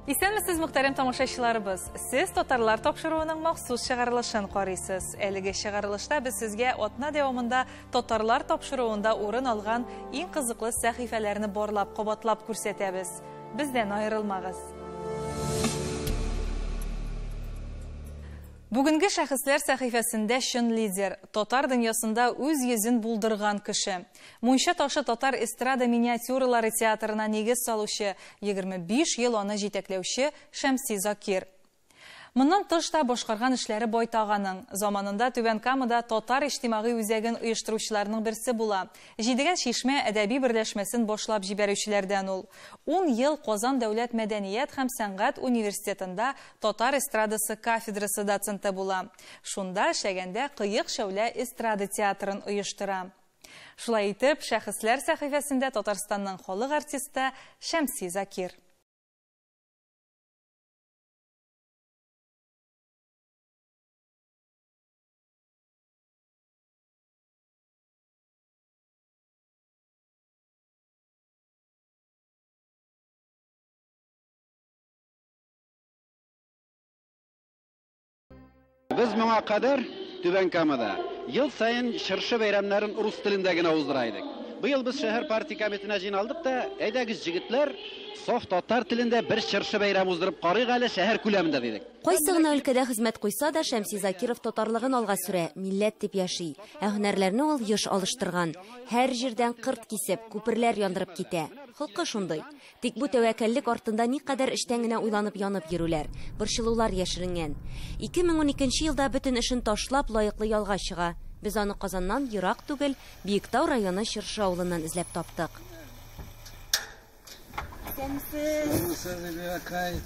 Исәнмесез, мөхтәрәм тамашачыларыбыз. Сез татарлар тапшыруының махсус чыгарылышын карыйсыз. Әлеге чыгарылышта без сезгә атна дәвамында татарлар тапшыруында урын алган иң кызыклы сәхифәләрне барлап, кабатлап күрсәтәбез. Бездән аерылмагыз. Бүгенге шәхесләр сәхифәсендә чын лидер, татар дөньясында үз йөзен булдырган кеше. Мунча ташы татар эстрада миниатюралары театрына нигез салучы, 25 ел аны җитәкләүче Шәмси Закир. Моннан тыш та башкарган эшләре байтак аның. Заманында Түбән Камада татар иҗтимагый үзәген оештыручыларның берсе була. Җидегән чишмә әдәби берләшмәсен башлап җибәрүчеләрдән ул. 10 ел Казан дәүләт мәдәният һәм сәнгать университетында татар эстрадасы кафедрасы доценты була. Шунда эшләгәндә Кыек шәүлә эстрада театрын оештыра. Шулай итеп, шәхесләр сәхифәсендә Татарстанның халык артисты Шәмси Закир. Без моңа кадәр Түбән Камада ел саен чыршы бәйрәмнәрен рус телендә генә уздыра идек. Быел без шәһәр партия комитетына җыйналдык та, әйдәгез, җегетләр, саф татар телендә бер чыршы бәйрәме уздырып карыйк әле шәһәр күләмендә, дидек. Кайсы гына өлкәдә хезмәт куйса да, Шәмси Закиров татарлыгын алга сүрә, милләт дип яши. Ә һөнәрләрне ул еш алыштырган. Һәр җирдән кырт кисеп, күперләр яндырып китә. Холкы шундый. Тик бу тәвәккәллек артында никадәр эчтән генә уйланып янып йөрүләр, борчылулар яшеренгән. 2012 елда бөтен эшен ташлап, лаеклы ялга чыга. Без аны Казаннан ерак түгел, Биектау районы Чыршы авылыннан эзләп таптык. Исәнмесез, Ибракай.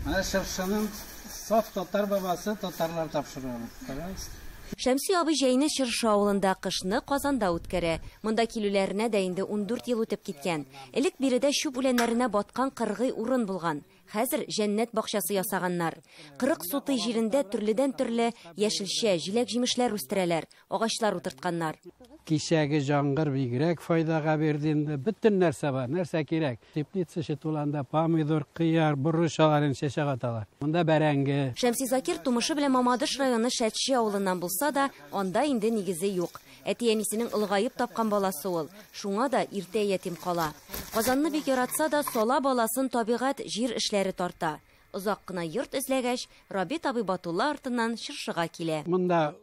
Менә Чыршының саф татар бабасы татарлар тапшыруы. Пожалуйста. Шәмси абый җәйне Чыршы авылында, кышны Казанда үткәрә. Монда килүләренә дә инде 14 ел үтеп киткән. Элек биредә чүп үләннәренә баткан кыргый урын булган. Хәзер җәннәт бакчасы ясаганнар. 40 сутый җирендә төрледән-төрле яшелчә, җиләк-җимешләр үстерәләр, агачлар утыртканнар. Кичәге җаңгыр бигрәк файдага бирде инде. Бөтен нәрсә бар, нәрсә кирәк. Теплица эче туланда помидор, кыяр, борыч аларын чәчәк аталар. Монда бәрәңге. Шәмси Закир тумышы белән Мамадыш районы Шәтче авылыннан булса да, анда инде нигезе юк. Әти-әнисенең олыгаеп тапкан баласы ул. Шуңа да иртә ятим кала. Казанны бик яратса да, сала баласын табигать, җир эшләре тарта. Озак кына йорт эзләгәч, Рабит абый Батулла артыннан Чыршыга килә. Монда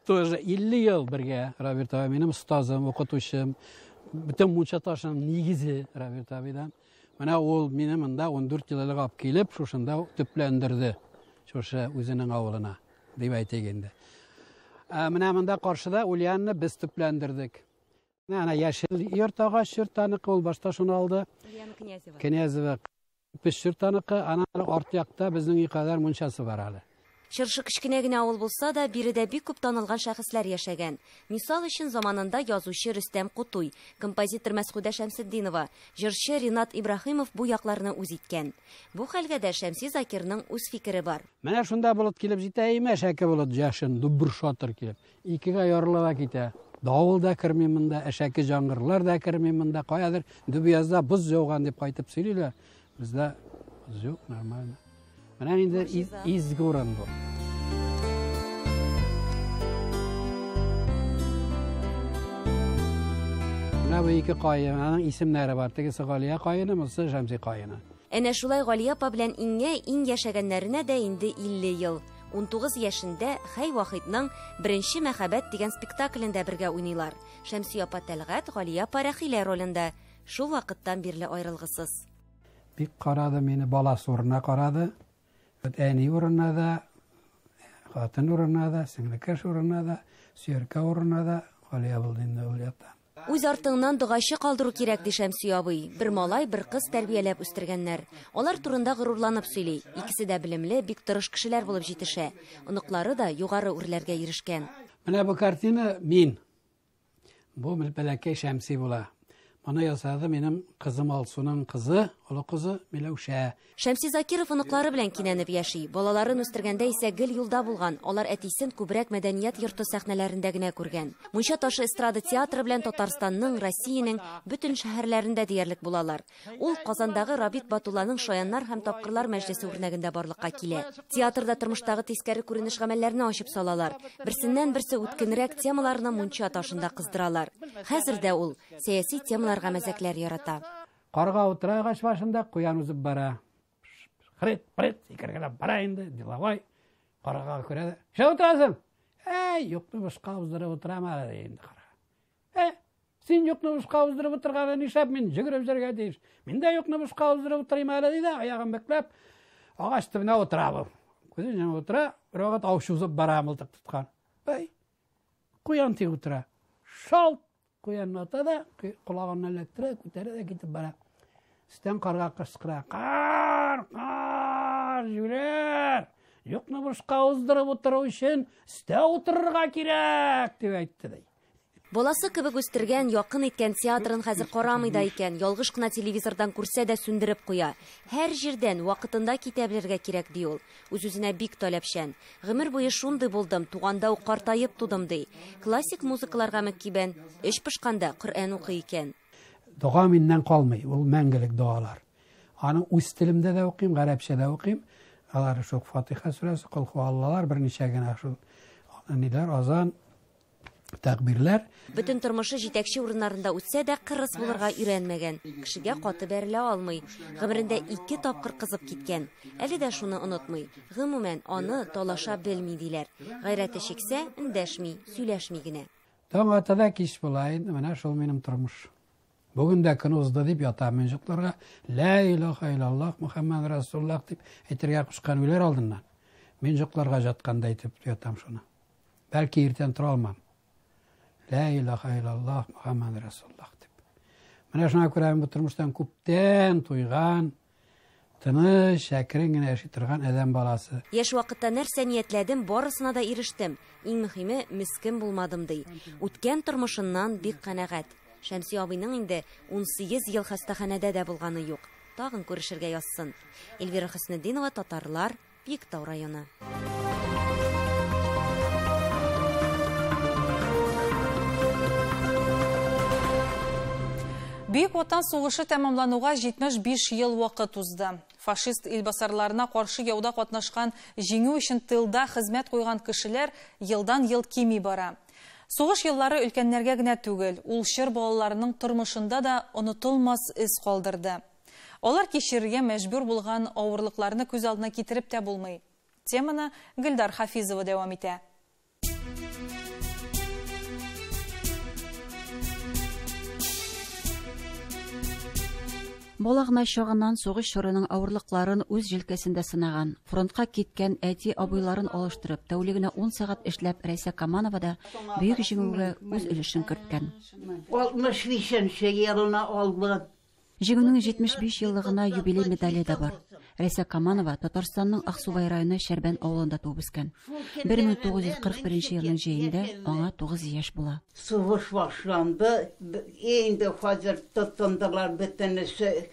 тоже 50 ел бергә Рабит абый минем остазым, укытучым, бөтен мунча ташының нигезе Рабит абыйдан. Менә ул мине монда 14 ел элек алып килеп, шушында төпләндерде. Шушы үзенең авылына, дип әйтик инде. Ә менә монда каршыда Ульянны без төпләндердек. Менә ана яшел йорт, агач йорт аныкы, ул башта шуны алды. Ульяна Князева. Князева пеш йорт аныкы, ана арт якта безнең өй кадәр мунчасы бар әле. Чыршы кечкенә генә авыл булса да, биредә бик күп танылган шәхесләр яшәгән. Мисал өчен, заманында язучы Рөстәм Кутуй, композитор Мәсхүдә Шәмсетдинова, җырчы Ринат Ибраһимов бу якларны үз иткән. Бу хәлгә дә Шәмси Закирның үз фикере бар. Менә шунда болыт килеп җитә, имеш, әке болыт яшен, дубыр шатыр килеп. Икегә ярыла да китә. Давыл да керми монда, әшәке җаңгырлар да керми монда. Каядыр Дөбъязда боз яуган дип кайтып сөйлиләр. Бездә боз юк, нормально. Менә инде изге урын бу. Менә бу ике каен, аның исемнәре бар. Тегесе Галия каены, монысы Шәмси каены. Әнә шулай Галия апа белән иңгә иң яшәгәннәренә дә инде 50 ел. 19 яшендә Хәй Вахитның Беренче мәхәббәт дигән спектаклендә бергә уйныйлар. Шәмси апа Тәлгать, Галия апа Рәхилә ролендә. Шул вакыттан бирле аерылгысыз. Бик карады мине, баласы урынына карады. Әни урынына да, хатын урынына да, сеңлекәш урынына да, сөяркә урынына да Галия булды инде ул якта. Үз артыңнан догачы калдыру кирәк, ди Шәмси абый. Бер малай, бер кыз тәрбияләп үстергәннәр. Алар турында горурланып сөйли. Икесе дә белемле, бик тырыш кешеләр булып җитешә. Оныклары да югары үрләргә ирешкән. Менә бу картина мин. Бу бәләкәй Шәмси була. Моны ясады минем кызым Алсуның кызы, олы кызы Миләүшә. Шәмси Закиров оныклары белән кинәнеп яши. Балаларын үстергәндә исә гел юлда булган. Алар әтисен күбрәк мәдәният йорты сәхнәләрендә генә күргән. Мунча ташы эстрада театры белән Татарстанның, Россиянең бөтен шәһәрләрендә диярлек булалар. Ул Казандагы Рабит Батулланың Шаяннар һәм тапкырлар мәҗлесе үрнәгендә барлыкка килә. Театрда тормыштагы тискәре күренеш гамәлләрне ачып салалар. Берсеннән берсе үткенрәк темаларны мунча ташында кыздыралар. Хәзер дә ул сәяси темаларга мәзәкләр ярата. Карга утыра агач башында, куян узып бара. Хрет, прет, сикергәләп бара инде, деловой. Карга күрә дә. Нишләп утырасың? Әй, юкны бушка уздырып утырам әле инде карга. Ә, син юкны бушка уздырып утырганда нишләп мин йөгереп йөрергә тиеш? Мин дә юкны бушка уздырып утырыйм әле ди дә, аягын бөкләп, агач төбенә утыра бу. Күзен йомып утыра, бер вакыт аучы узып бара мылтык тоткан. Әй, куян тиеп утыра. Шалт! Куянны ата да, колагыннан эләктерә, күтәрә дә китеп бара. Өстән карга кычкыра. Кар, кар, җүләр! Юкны бушка уздырып утыру өчен өстә утырырга кирәк, дип әйтте ди. Баласы кебек үстергән, якын иткән театрын хәзер карамый да икән. Ялгыш кына телевизордан күрсә дә сүндереп куя. Һәр җирдән вакытында китә белергә кирәк, ди ул. Үз-үзенә бик таләпчән. Гомер буе шундый булдым, туганда ук картаеп тудым, ди. Классик музыкаларга мөкибән. Эч пошканда Коръән укый икән. Дога миннән калмый, ул мәңгелек догалар. Аны үз телемдә дә укыйм, гарәпчә дә укыйм. Алар шул Фатиха сүрәсе, Кол хуаллалар, берничә генә шул ниләр, азан, тәкбирләр. Бөтен тормышы җитәкче урыннарында үтсә дә, кырыс булырга өйрәнмәгән. Кешегә каты бәрелә алмый. Гомерендә 2 тапкыр кызып киткән. Әле дә шуны онытмый. Гомумән, аны талаша белми диләр. Гайрәте чиксә, эндәшми, сөйләшми генә. Таң ата да кич була инде, менә шул минем тормыш. Бүген дә көн узды дип ятам мин йокларга. Ла илаха иллаллах Мухаммад Расулуллах дип әйтергә кушкан үләр алдыннан. Мин йокларга жатканда әйтеп ятам шуны. Бәлки иртән тора алмам. Ла илаха иллаллах Мухаммад Расулуллах дип. Менә шуңа күрә мин бу тормыштан күптән туйган, тыныч, әкрен генә яши торган адәм баласы. Яшь вакытта нәрсә ниятләдем, барысына да ирештем. Иң мөһиме, мескен булмадым ди. Үткән тормышыннан бик канәгать. Шәмси абыйның инде 18 ел хастаханәдә дә булганы юк. Тагын күрешергә язсын. Эльвира Хөснетдинова, Татарлар, Биектау районы. Бөек Ватан сугышы тәмамлануга 75 ел вакыт узды. Фашист илбасарларына каршы яуда катнашкан җиңү өчен тылда хезмәт куйган кешеләр елдан-ел кими бара. Сугыш еллары өлкәннәргә генә түгел, ул чор балаларының тормышында да онытылмас эз калдырды. Алар кичерергә мәҗбүр булган авырлыкларны күз алдына китереп тә булмый. Теманы Гөлдар Хафизова дәвам итә. Бала гына чагыннан сугыш чорының авырлыкларын үз җилкәсендә сынаган, фронтка киткән әти абыйларын алыштырып, тәүлегенә 10 сәгать эшләп Рәйсә Каманова да бөек җиңүгә үз өлешен керткән. Алтмыш бишенче елны алды. Җиңүнең 75 еллыгына юбилей медале дә бар. Рәйсә Каманова Татарстанның Аксубай районы Шәрбән авылында туып үскән. Бер мең тугыз йөз кырык беренче елның җәендә аңа 9 яшь була. Сугыш башланды, инде хәзер тотындылар бөтенесе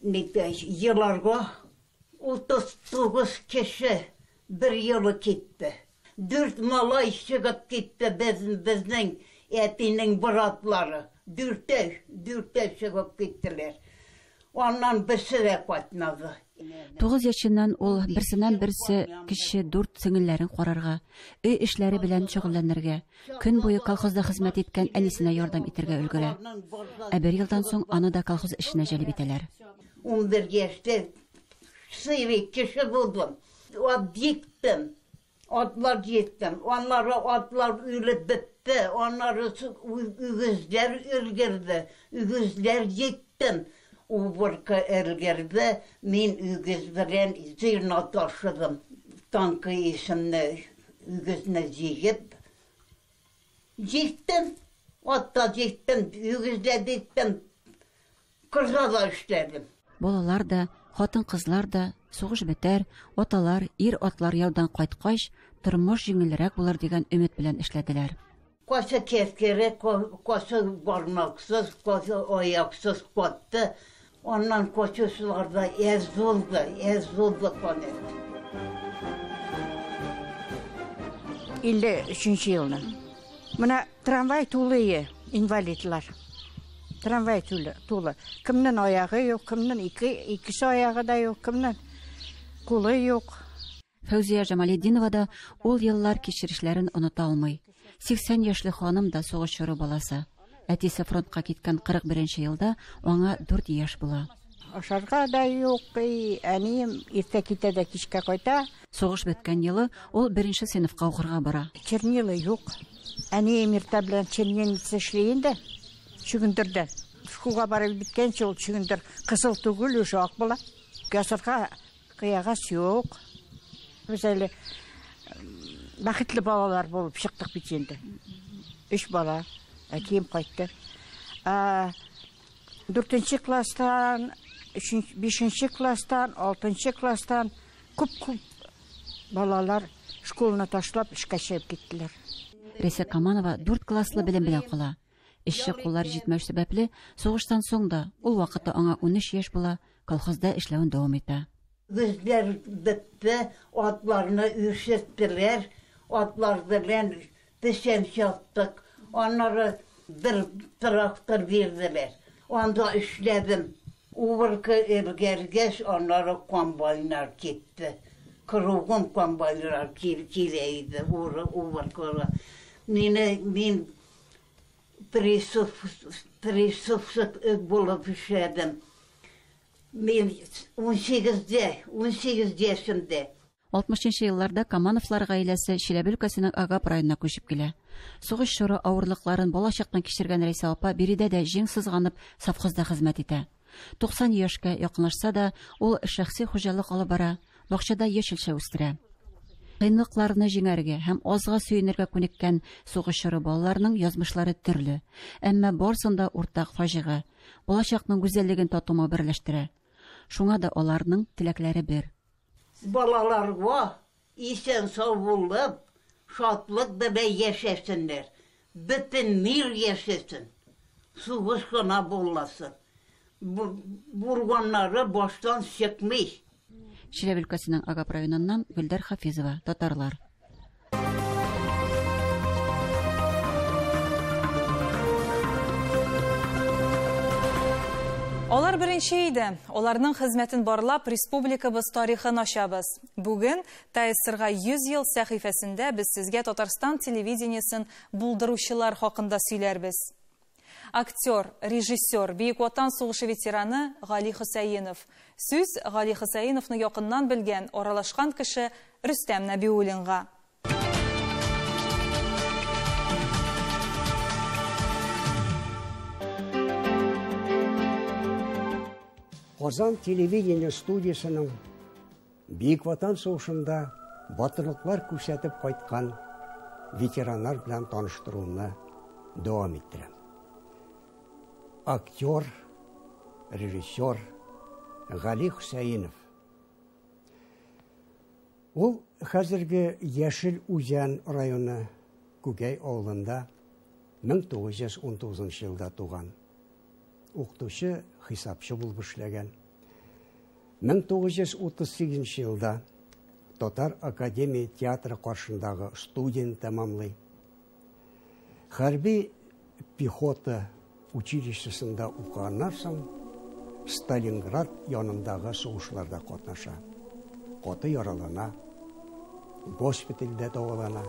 еларга. 39 кеше бер елы китте. 4 малай чыгып китте безнең әтинең братлары. Дүртәү чыгып киттеләр. Аннан берсе дә кайтмады. 9 яшеннән ул берсеннән берсе кече 4 сеңелләрен карарга, өй эшләре белән шөгыльләнергә, көн буе колхозда хезмәт иткән әнисенә ярдәм итәргә өлгерә. Ә бер елдан соң аны да колхоз эшенә җәлеп итәләр. 11 яшьтә сыйрык кеше булдым. Ат җиктем, атлар җиктем. Аннары атлар үлеп бетте, аннары үгезләр өлгерде, үгезләр җиктем. Уборка өлгерде, мин үгез белән зерно ташыдым. Танкы исемне үгезне җигеп җиктем, атта җиктем, үгездә җиктем, кырда да эшләдем. Балалар да, хатын-кызлар да, сугыш бетәр, аталар, ир-атлар яудан кайткач, тормыш җиңелрәк булыр дигән өмет белән эшләделәр. Кайсы тискәре, кайсы бармаксыз, кайсы аяксыз кайтты. Аннан кайтучылар да әз булды, әз булды, конечно. 53 елны. Менә трамвай тулы инвалидлар. Трамвай тулы. Кемнең аягы юк, кемнең икесе аягы да юк, кемнең кулы юк. Фәүзия Җамалетдинова да ул еллар кичерешләрен оныта алмый. 80 яшьлек ханым да сугыш чоры баласы. Әтисе фронтка киткән 41 елда аңа 4 яшь була. Ашарга да юк, әнием иртә китә дә кичкә кайта. Сугыш беткән елы ул беренче сыйныфка укырга бара. Чернила юк. Әнием иртә белән чернильница эшли инде. Чөгендердән. Школга барып беткәнче ул чөгендер кызыл түгел, уже ак була. Ясарга кыягас юк. Без әле бәхетле балалар булып чыктык бит инде. 3 бала. Әтием кайтты. 4 класстан, 5 класстан, 6 класстан күп-күп балалар школаны ташлап эшкә чыгып киттеләр. Рәйсә Каманова 4 класслы белем белән кала. Эшче куллар җитмәү сәбәпле, сугыштан соң да ул вакытта аңа 13 яшь була, колхозда эшләвен дәвам итә. Гөзләр бетте, атларны үрчеттеләр, атлар белән печән чаптык. Аннары бер трактор бирделәр. Анда эшләдем. Убыркы өлгергәч, аннары комбайннар китте. Кругом комбайннар килә иде, убыркы. Мин прессовщик булып эшләдем. Мин 18 яшемдә. 60 елларда Камановлар гаиләсе Чиләбе өлкәсенең Агап районына күчеп килә. Сугыш чоры авырлыкларын балачактан кичергән Рәйсә апа биредә дә җиң сызганып совхозда хезмәт итә. 90 яшькә якынлашса да, ул шәхси хуҗалык алып бара, бакчада яшелчә үстерә. Кыенлыкларны җиңәргә һәм азга сөенергә күнеккән сугыш чоры балаларының язмышлары төрле, әмма барсын да уртак фаҗига, балачакның гүзәллеген татума берләштерә. Шуңа да аларның теләкләре бер. Балаларга исән сау булып, шатлык белән яшәсеннәр. Бөтен мир яшәсен. Сугыш кына булмасын. Бурганнары баштан чыкмый. Чиләбе өлкәсенең Агап районыннан Гөлдәр Хафизова, Татарлар. Алар беренче иде. Аларның хезмәтен барлап, республикабыз тарихын ачабыз. Бүген ТАССРга 100 ел сәхифәсендә без сезгә Татарстан телевидениесен булдыручылар хакында сөйләрбез. Актер, режиссер, Бөек Ватан сугышы ветераны Гали Хөсәенов. Сүз Гали Хөсәеновны якыннан белгән, аралашкан кеше Рөстәм Нәбиуллинга. Казан телевидение студиясының Бөек Ватан сугышында батырлыклар күрсәтеп кайткан ветераннар белән таныштыруны дәвам иттерәм. Актер, режиссер Гали Хөсәенов. Ул хәзерге Яшел Үзән районы Күгәй авылында 1919 елда туган. Укытучы, хисапчы булып эшләгән. 1938 елда Татар академия театры каршындагы студияне тәмамлый. Хәрби пехота училищесында укыганнан соң Сталинград янындагы сугышларда катнаша. Каты яралана, госпитальдә дәвалана.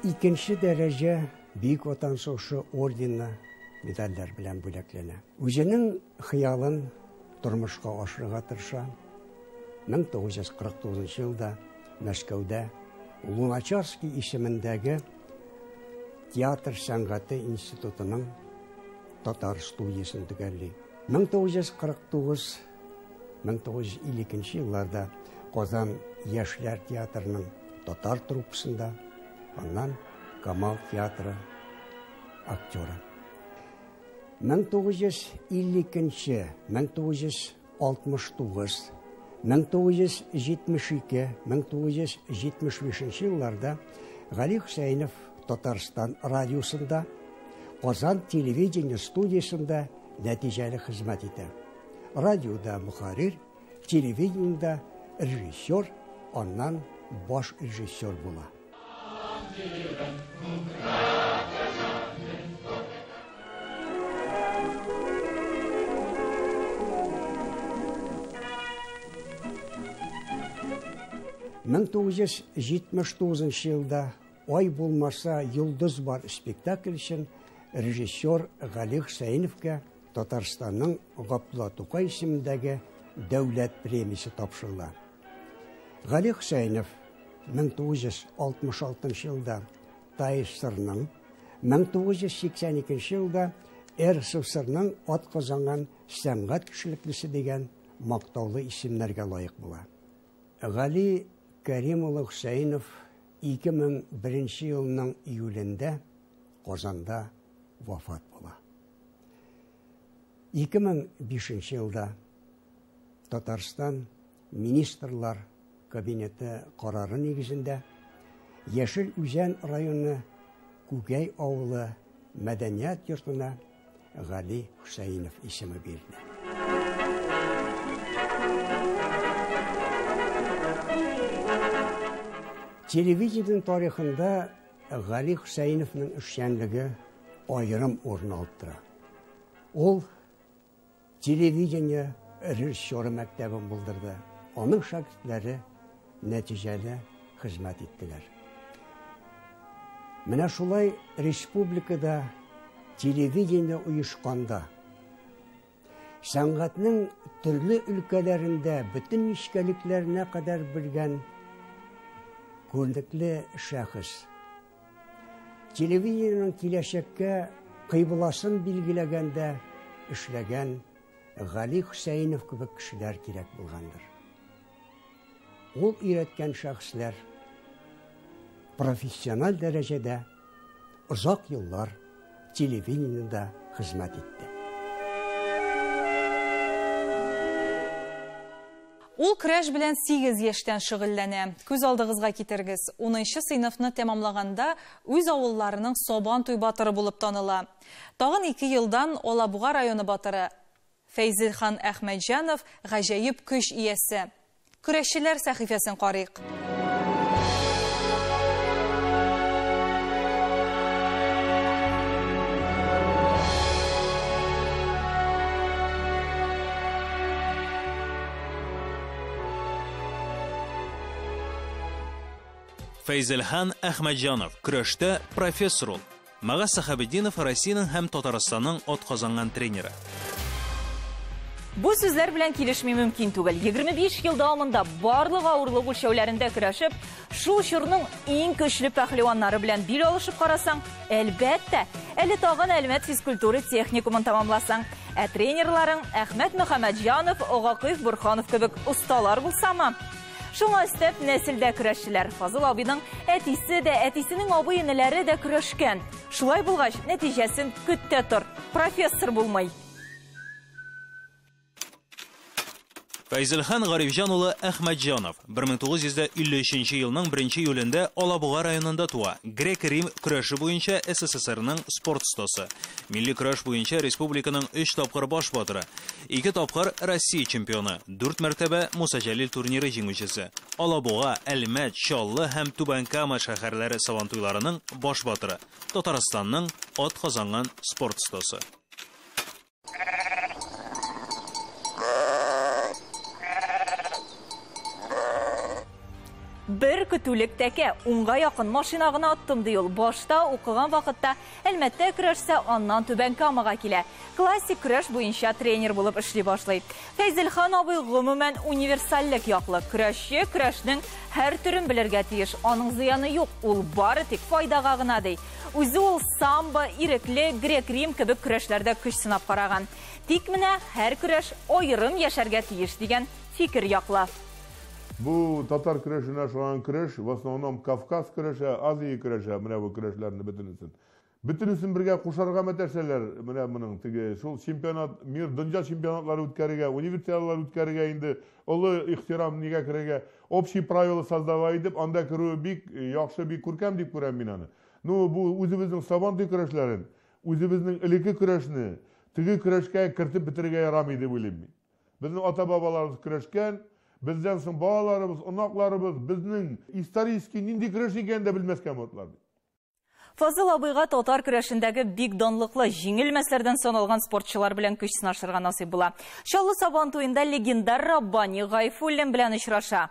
Икенче дәрәҗә Бөек Ватан сугышы ордены медальләр белән бүләкләнә. Үзенең хыялын тормышка ашырырга тырыша. 1949 елда Мәскәүдә Луначарский исемендәге Театр сәнгате институтының татар студиясен төгәлли. 1949-1952 елларда Казан яшьләр театрының татар труппасында, аннан Камал театры актеры. 1952, 1969, 1972, 1975 елларда Гали Хөсәенов Татарстан радиосында, Казан телевидение студиясендә нәтиҗәле хезмәт итә. Радиода мөхәррир, телевидениедә режиссер, аннан баш режиссер була. 1979 елда «Ай булмаса, йолдыз бар» спектакль өчен режиссер Гали Хөсәеновка Татарстанның Габдулла Тукай исемендәге дәүләт премиясе тапшырыла. Гали Хөсәенов 1966 елда ТАССРның, 1982 елда РСФСРның атказанган сәнгать кешелеклесе дигән мактаулы исемнәргә лаек була. Гали Кәрим улы Хөсәенов 2001 елның июлендә Казанда вафат була. 2005 елда Татарстан Министрлар Кабинеты карары нигезендә Яшел Үзән районы Күкәй авылы мәдәният йортына Гали Хөсәенов исеме бирелә. Телевидениенең тарихында Гали Хөсәеновның эшчәнлеге аерым урын алып тора. Ул телевидение режиссеры мәктәбен булдырды. Аның шәкертләре нәтиҗәле хезмәт иттеләр. Менә шулай республикада телевидение оешканда, сәнгатьнең төрле өлкәләрендә бөтен нечкәлекләренә кадәр белгән күренекле шәхес, телевидениенең киләчәккә кыйбласын билгеләгәндә эшләгән Гали Хөсәенов кебек кешеләр кирәк булгандыр. Ул өйрәткән шәхесләр профессиональ дәрәҗәдә озак еллар телевидениедә хезмәт итте. Ул көрәш белән 8 яшьтән шөгыльләнә. Күз алдыгызга китерегез. 10 сыйныфны тәмамлаганда үз авылларының Сабан туй батыры булып таныла. Тагын 2 елдан Алабуга районы батыры Фәйзелхан Әхмәтҗанов гаҗәеп көч иясе. Көрәшчеләр сәхифәсен карыйк. Фәйзелхан Әхмәтҗанов көрәштә профессор ул. Магаз Сәхәбетдинов Россиянең һәм Татарстанның атказанган тренеры. Бу сүзләр белән килешми мөмкин түгел. 25 ел дәвамында барлык авырлык үлчәүләрендә көрәшеп, шул чорның иң көчле пәһлеваннары белән бил алышып карасаң, әлбәттә, әле тагын Әлмәт физкультура техникумын тәмамласаң, ә тренерларың Әхмәт Мөхәммәтҗанов, Гакыйф Бурханов кебек осталар булсамы? Шуңа өстәп нәселдә көрәшчеләр. Фазыл абыйның әтисе дә, әтисенең абый энеләре дә көрәшкән. Шулай булгач, нәтиҗәсен көт тә тор. Профессор булмый. Фәйзелхан Гарифҗан улы Әхмәтҗанов 1953 елның 1 июлендә Алабуга районында туа. Грек-рим көрәше буенча СССРның спорт остасы. Милли көрәш буенча республиканың 3 тапкыр баш батыры, 2 тапкыр Россия чемпионы, 4 мәртәбә Муса Җәлил турниры җиңүчесе. Алабуга, Әлмәт, Чаллы һәм Түбән Кама шәһәрләре сабантуйларының баш батыры. Татарстанның атказанган спорт остасы. Бер көтүлек тәкә, уңга якын машина гына аттым ди ул. Башта укыган вакытта Әлмәттә көрәшсә, аннан Түбән Камага килә. Классик көрәш буенча тренер булып эшли башлый. Фәйзелхан абый гомумән универсальлек яклы. Көрәшче көрәшнең һәр төрен белергә тиеш. Аның зыяны юк, ул бары тик файдага гына ди. Үзе ул самбо, ирекле, грек-рим кебек көрәшләрдә көч сынап караган. Тик менә һәр көрәш аерым яшәргә тиеш дигән фикер яклы. Бу татар көрәшенә шуган көрәш, в основном Кавказ көрәше, Азия көрәше, менә бу көрәшләрне бөтенесен. Бөтенесен бергә кушарга мәтәшәләр, менә моның теге шул чемпионат, мир, дөнья чемпионатлары үткәрергә, универсиадалар үткәрергә инде олы ихтирам нигә керергә, общий правила создавай итеп, анда керүе бик яхшы, бик күркәм дип күрәм мин аны. Ну, бу үзебезнең Сабантуй көрәшләрен, үзебезнең элекке көрәшне, теге көрәшкә кертеп бетерергә ярамый дип уйлыйм мин. Безнең ата-бабаларыбыз көрәшкән, бездән соң балаларыбыз, оныкларыбыз безнең исторический нинди көрәш икәнен дә белмәскә мөмкин. Фазыл абыйга татар көрәшендәге бик данлыклы, җиңелмәсләрдән саналган спортчылар белән көч сынашырга насыйп була. Чаллы Сабан туенда легендар Раббани Гайфуллин белән очраша.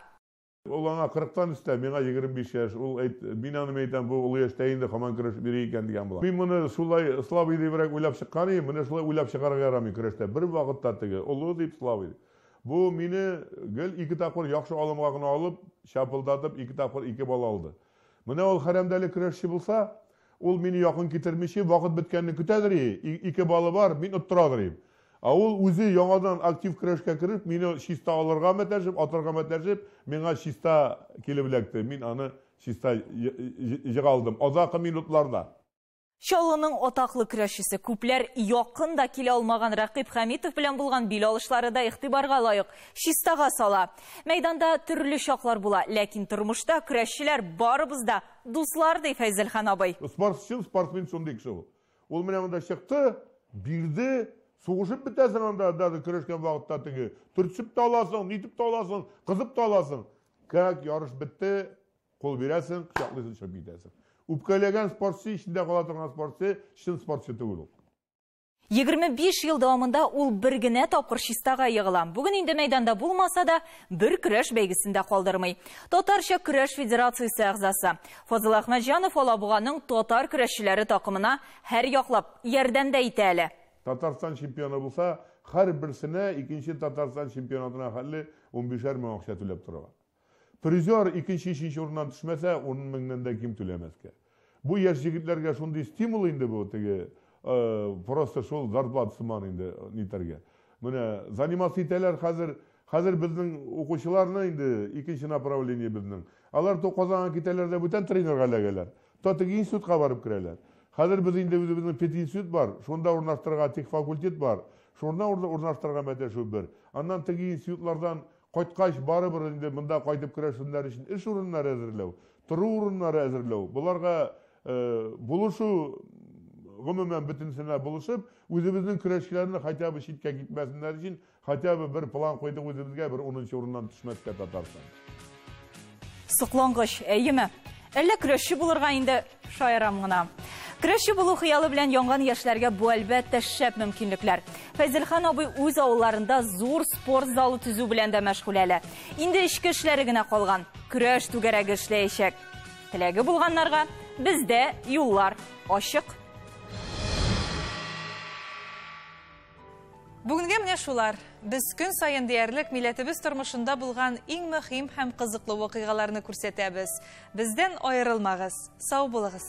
Ул аңа 40-тан өстә, миңа 25 яшь. Ул әйт, мин аны әйтәм, бу олы яшьтә инде һаман көрәшеп йөри икән дигән була. Мин моны шулай слабый дибрәк уйлап чыккан идем, менә шулай уйлап чыгарга ярамый көрәштә. Бер вакытта теге олы дип слабый. Бу мине гел ике тапкыр яхшы алымга гына алып, чапылдатып ике тапкыр ике бал алды. Менә ул хәрәмдәле көрәшче булса, ул мине якын китермичә вакыт беткәнне көтәдер, ике балы бар, мин оттырадыр идем. А ул үзе яңадан актив көрәшкә кереп, мине чиста алырга мәтәшеп, атырга мәтәшеп, миңа чиста килеп эләкте. Мин аны чиста җыга алдым. Азакы минутларда. Чаллының атаклы көрәшчесе, күпләр якын да килә алмаган Рәкыйп Хәмитов белән булган бил алышлары да игътибарга лаек. Чистага сала. Мәйданда төрле чаклар була, ләкин тормышта көрәшчеләр барыбыз да дуслар, ди Фәйзелхан абый. Спортчы, спортсмен шундый кеше ул. Ул менә монда чыкты, бирде, сугышып бетәсең анда, даже көрәшкән вакытта теге. Төртсеп тә аласың, нитеп тә аласың, кызып та аласың. Как ярыш бетте, кул бирәсең, кочаклыйсың, чыгып китәсең. Үпкәләгән спортчы, эчендә кала торган спортчы, чын спортчы түгел ул. 25 ел дәвамында ул бер генә тапкыр чистага егыла. Бүген инде мәйданда булмаса да, бер көрәш бәйгесендә калдырмый. Татарча көрәш федерациясе әгъзасы Фазыл Әхмәтҗанов Алабуганың татар көрәшчеләре такымына һәр яклап ярдәм дә итә әле. Татарстан чемпионы булса, һәр берсенә икенче Татарстан чемпионатына хәтле 15 мең акча түләп торырга. Призер икенче, өченче урыннан төшмәсә, 10 меңнән дә ким түләмәскә. Бу яшь егетләргә шундый стимул инде бу, теге просто шул зарплата сыман инде нитәргә. Менә заниматься итәләр хәзер, хәзер безнең укучыларны инде икенче направление безнең. Алар то Казанга китәләр дә бүтән тренерга эләгәләр. То теге институтка барып керәләр. Хәзер без инде үзебезнең пединститут бар, шунда урнаштырырга техфакультет бар, шунда урнаштырырга мәтәшү бер. Аннан теге институтлардан кайткач барыбер инде монда кайтып көрәшсеннәр өчен эш урыннары әзерләү, тору урыннары әзерләү. Буларга булышу, гомумән бөтенсенә булышып, үзебезнең көрәшчеләрне хотя бы читкә китмәсеннәр өчен хотя бы бер план куйдык үзебезгә, бер 10 урыннан төшмәскә Татарстан. Соклангыч, әйеме? Әллә көрәшче булырга инде шаярам гына. Көрәшче булу хыялы белән янган яшьләргә бу әлбәттә шәп мөмкинлекләр. Фәйзелхан абый үз авылларында зур спорт залы төзү белән дә мәшгуль әле. Инде эчке эшләре генә калган. Көрәш түгәрәге эшләячәк. Теләге булганнарга бездә юллар ачык. Бүгенгә менә шулар. Без көн саен диярлек милләтебез тормышында булган иң мөһим һәм кызыклы вакыйгаларны күрсәтәбез. Бездән аерылмагыз. Сау булыгыз.